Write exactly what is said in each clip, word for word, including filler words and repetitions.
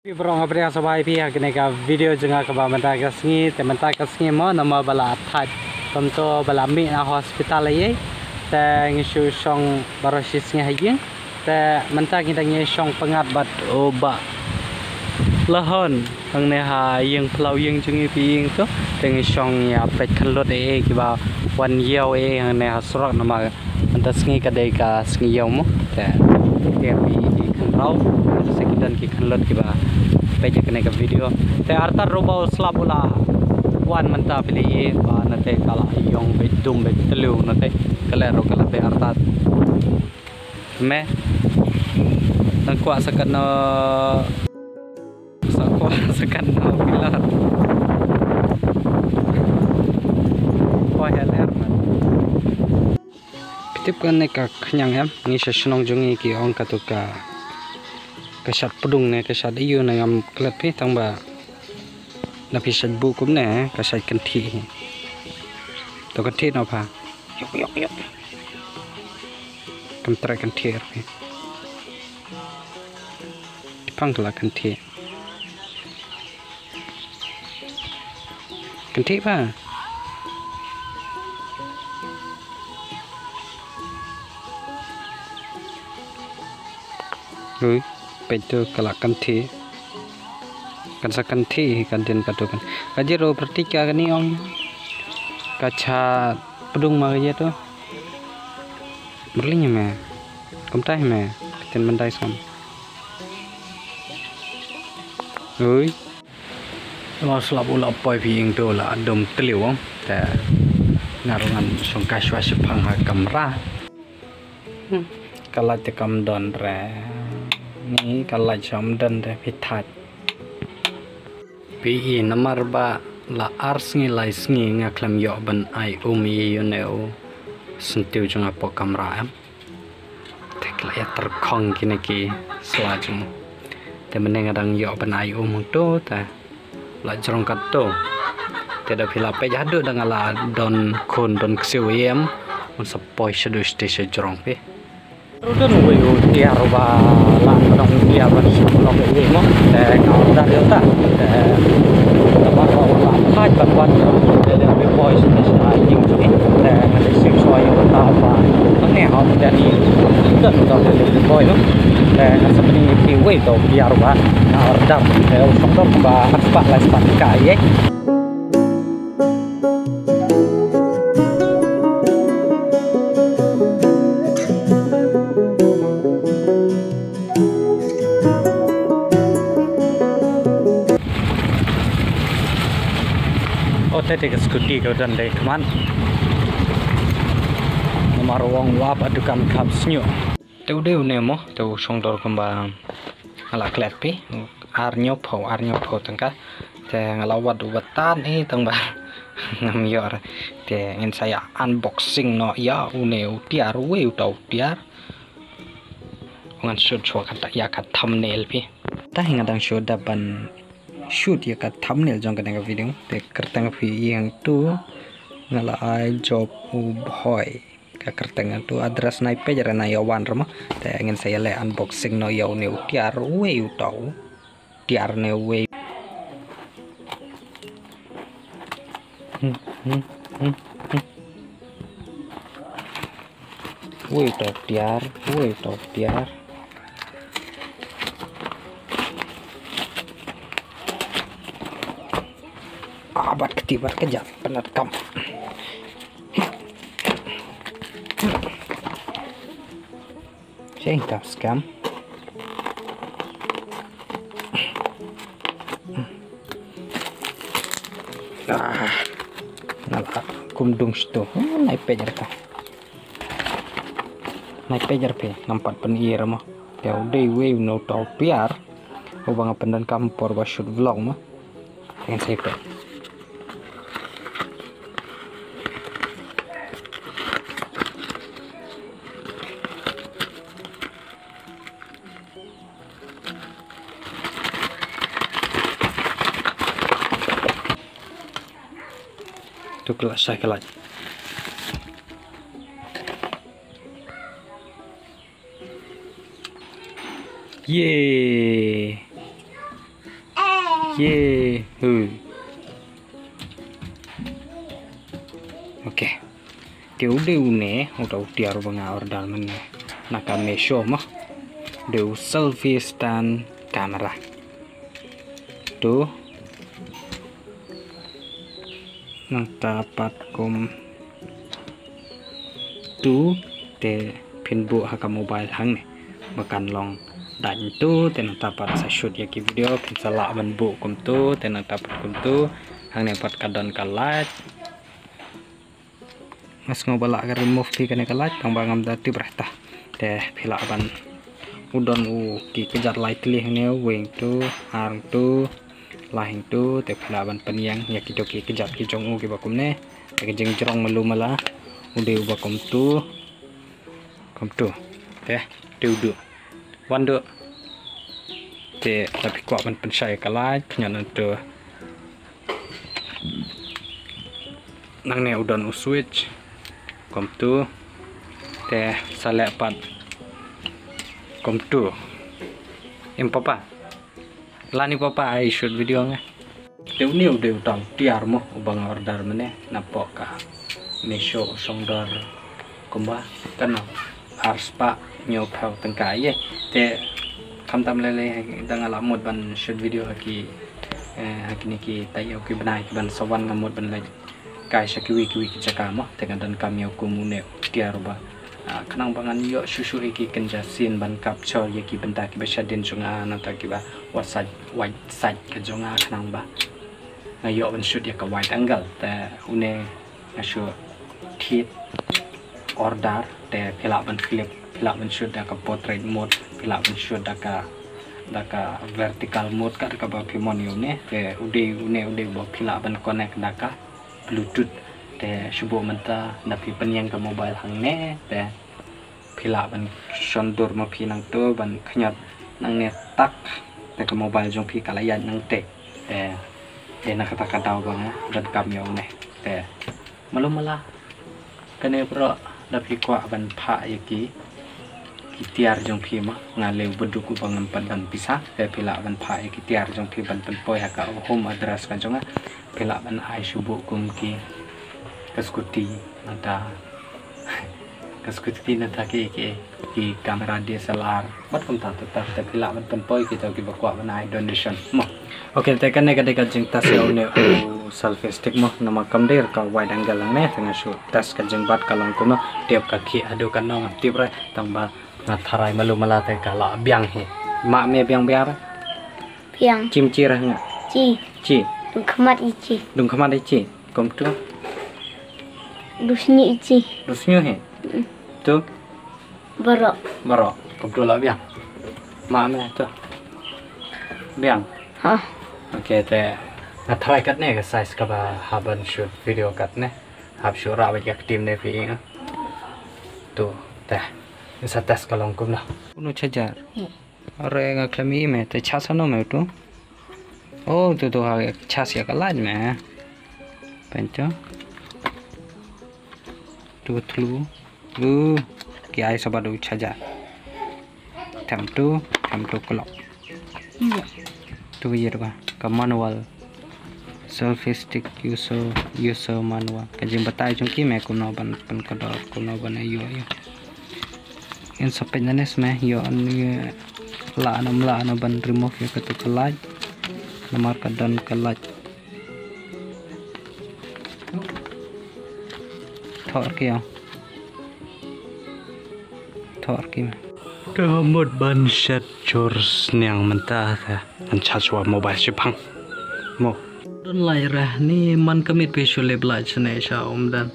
Phi baroh nga pdiang sngewbha ïa phi ha kane ka video jong nga kaba mynta ka sngi, te mynta ka sngi mo namar ba la thait kumto ba la mih na hospital ïa i. Te ngi shu shong baroh shi sngi ha ïing. Te mynta ngi dang ïa shong pyngngad bad u Bah Lahon hangne ha ïing phyllaw ïing jong ngi phi ïing to. Te ngi shong ïa peit khynlut ïa kiba wan ïew ïa hangne ha surok namar mynta sngi ka dei ka sngi ïew mo. Te te phi ki khynraw, te sa ki don ki khynlut kiba peit ïa kane ka video. Te artat ruh ba u slap u la wan mynta phi la ïohi ba nate ka la ïong beit dum beit tliw nate ka leh ruh ka la beit artat. Me. Nang kwah sa katno, sa kwah sa katno pillar. Kwah ïa ler man. Phi tip kane ka khñiang em, ngi sha shnong jong ngi ki ong kato ka, ka shad pdung ne ka shad ïu ne ngam klet phi tang ba na phi shad buh kumne ka shad kynthih hi. To kynthih no pha. Yok yok yok. Kam trei kynthih phi. Pang ka la kynthih. Kynthih pha. Ui, peit to ka la kynthih. Kan sa kynthih hi kan dien ka to kan. Ka jiro pratik ka kani ong. Ka cha pdung ma ka jiro. Berling me. Kumtai me. Tin mandai sam. Ui. Lo slap u la poi phi ing to la dum tliw. Te nga ruh ngan sngewkai shwa shiphang ha kamra. Hmm. Ka light te kam don re. Ni ka light sham don re phi thait. Phi i namar ba la ar sngi lai sngi nga khlem ïoh ban ai um ïa une u syntiew jong nga hapoh kamra em. Te ki la ïa tyrkhong kine ki sla jong. Te mynne nga dang ïoh ban ai um hangto te la jrong katto. Te da phi la peit haduh da nga la don khun don ksiew ïa em. Un sa poi shaduh shatei sha jrong phi. Ruh don uwei u tiar uba lah ban ong u tiar ban shu lok ïa mo. Te nga order ïa uta. Te namar ba u la thait ban wan te leh uwei boy sha sha ïing jong ngi. Te nga leh shu shuwa ïa uta uba hangne ha u Danny. Don uta u leh uwei boy no. Te nga sa pyni ïa phi uwei uta u tiar uba nga order. Te u sngewdor kumba arspah laispah tyngka ïa. O te te ka scooty ka don dei khmat. Namar u ong u ap ha dukan kham sniew. Te u dei une mo, te u shong dor kumba nga la klet phi, ar hynñiew phew, ar hynñiew phew tyngka. Te nga la wad u batan hi tang ba ngam ïoh re. Te ngin sa ïa unboxing noh ïa une u tiar, uwei uta u tiar. Ngan shoot shuwa kata ïa ka thumbnail phi. Te hi nga dang shu dep ban shoot ïa ka thumbnail jong kane ka video. Te kyrteng phi ïa hangtu nga la ai Job U Bhoi. Ka kyrteng tu address nai page re nai ïa wan re mo. Te ngin sa ïa leh unboxing noh ïa une u tiar uwei uta u tiar ne uwei. Uwei uta u tiar, uwei uta u tiar. Ah, bat kti bat kejap penat kam. Sing tap scam. Ah, nala kum dung stu. Hmm, nai page re ka. Nai page re phi, ngam pat pyn-i re mo. Te u dei uwei uno uta u tiar. Uba nga pyndonkam por ba shoot vlog mo. Ngan sa ïa peit. Tu ka la shai ka la. Ye. Ye, hu. Okay. Te u dei une, u dei u tiar uba nga order mynne na ka Meesho mo. U dei u selfie stand camera. Tu. Nangta pat kumtu te phin buh ha ka mobile hangne. Ba kan long dait tu te nangta pat sa shoot ïa ki video phin sa lah ban buh kumtu te nangta pat kumtu. Hangne pat ka don ka light. Nga sngew ba lah ka remove phi kane ka light tang ba ngam da tip reh ta. Te phi lah ban u don u ki kjat lai tylli hangne, weng tu, ar tu, lai tu, te phi lah ban pynïeng ïa kito ki kjat ki jong u kiba kumne. Te ka jingjrong malu mala u dei uba kumtu. Kumtu. Te, te u duh. Wan duh. Te, lada phi kwah ban pynshai ka light, pynïeng nangtu. Nangne u don u switch. Kumtu. Te, sa leh pat. Kumtu. Em papa. Lani papa ai shoot video nga. Te une u dei u tiar mo uba nga order mynne napoh ka Meesho, u shong dor kumba kano ar spah hynñiew phew tyngka ïa. Te khamtam lei lei da nga la mut ban shoot video ha ki, eh, ha kine ki taïew ki bnai kiban sa wan nga mut ban leit kai sha kiwei kiwei ki jaka mo, te nga donkam ïa u kum une u tiar uba, ah, khnang ba ngan ïoh shuh shuh ïa ki kynja scene ban capture ïa ki bynta kiba shadien jong nga, nangta kiba wat sait, wait sait ka jong nga, khnang ba nga ïoh ban shoot ïa ka wide angle. Te une nga shu thied order, te phi lah ban flip, phi lah ban shoot da ka portrait mode, phi lah ban shoot da ka, da ka vertical mode, ka da kaba phi mon ïa une. Te u dei une u dei uba phi lah ban connect da ka Bluetooth. Te shu buh mynta, lada phi pynïeng ka mobile hangne, te phi lah ban shon dur ma phi nangtu ban khñiot nangne tak. Te ka mobile jong phi ka la ïaid nangte. Te, te na kata ka daw ba nga donkam ïa une. Te malu mala. Kane baroh lada phi kwah ban phah ïa ki, ki tiar jong phi mo, nga leh u baduk uba ngam pat don pisa, te phi lah ban phah ïa ki tiar jong phi ban pynpoi ha ka home address ka jong nga. Phi lah ban ai shu buh kum ki, ka scooty, nangta ka scooty, nangta ki, ki, ki camera D S L R. Bad kumta, te, te, te phi lah ban pynpoi kito kiba kwah ban ai donation mo. Okay, te kane ka dei ka jingtest ïa une u selfie stick mo, namar kam dei ka wide angle hangne, te nga shu test ka jingbat ka long kumno. Tip ka khih haduh katno ngam tip re, tang ba nga tharai malu mala te ka la biang hi. Ma me biang biang re? Biang. Chim chi re nga? Chi. Chi. Dung khmat i chi. Dung khmat i chi. Kumtu. Dusnyu i chi. Dusnyu hi. Mm. Tu. Baroh. Baroh. Kumtu la biang. Ma me tu. Biang. Ha. Okay, te nga try katne ka size kaba hap ban shoot video katne. Hap shu rah bad ka kti ne phi ïa. Tu, te. Sa test ka long kumno. Uno charger. Hmm. Are nga khlem i me, te charge ano me tu. Oh, tu tu ha charge ïa ka light me. Pen tu. Tu thlu. Uh, ki ai sa bad u charger. Them tu, them tu klok. Tu ïa ba ka manual. Selfie stick user, user manual. Ka jingbatai jong ki me kumno ban pynkdor, kumno ban ïoh ïoh. In sa peit nangne me ïoh an ïoh la nam la na ban remove ïa katu ka light. Namar ka don ka light. Thor ki ïa. Thor ki me. Ka mut ban shet jur sniang mynta ka. An charge wa mobile shipang. Mo. Don lai rah ni man ka mit pe shu lep lai chane sha um dan.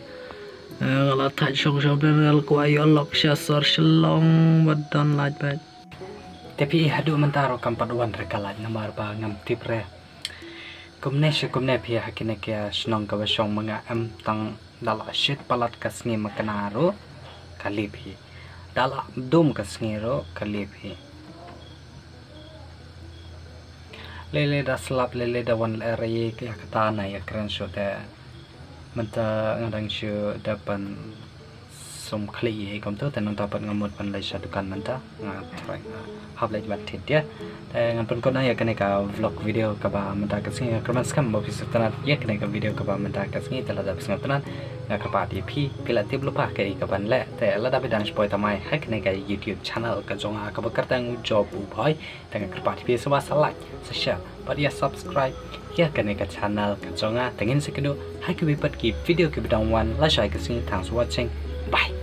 Eh, nga la thait shong shong dan nga la kwah ïoh lok sha sor Shillong bad don lai bad. Te phi i haduh mynta ruh kam pat wan re ka light namar ba ngam tip re. Kumne shi kumne phi ha kine ki shnong kaba shong ma nga em tang da la shit palat ka sngi ma kane ruh ka lip hi. Da la dum ka sngi ruh ka lip hi. Lele da slap lele da wan lere ïa kata na ïa kren shu te. Mynta nga dang shu da pan Sum khlieh hi kumto te nangta pat nga mut ban leit sha dukan mynta. Nga trai nga hap leit ban thied ïa. Te ngan pynkut noh ïa kane ka vlog video kaba mynta ka sngi. Nga kyrmen skhem ba phi sngewtynnat ïa kane ka video kaba mynta ka sngi. Te lada phi sngewtynnat nga kyrpad ïa phi, phi la tip lypa kaei kaban leh. Te lada phi dang shu poi thymmai ha kane ka YouTube channel ka jong nga kaba kyrteng U Job U Bhoi, te nga kyrpad ïa phi shuwa sa like, sa share bad ïa subscribe ïa kane ka channel ka jong nga. Te ngin sa ïakynduh ha kiwei pat ki video kiba dang wan. Lashai ka sngi, thanks for watching. Bye.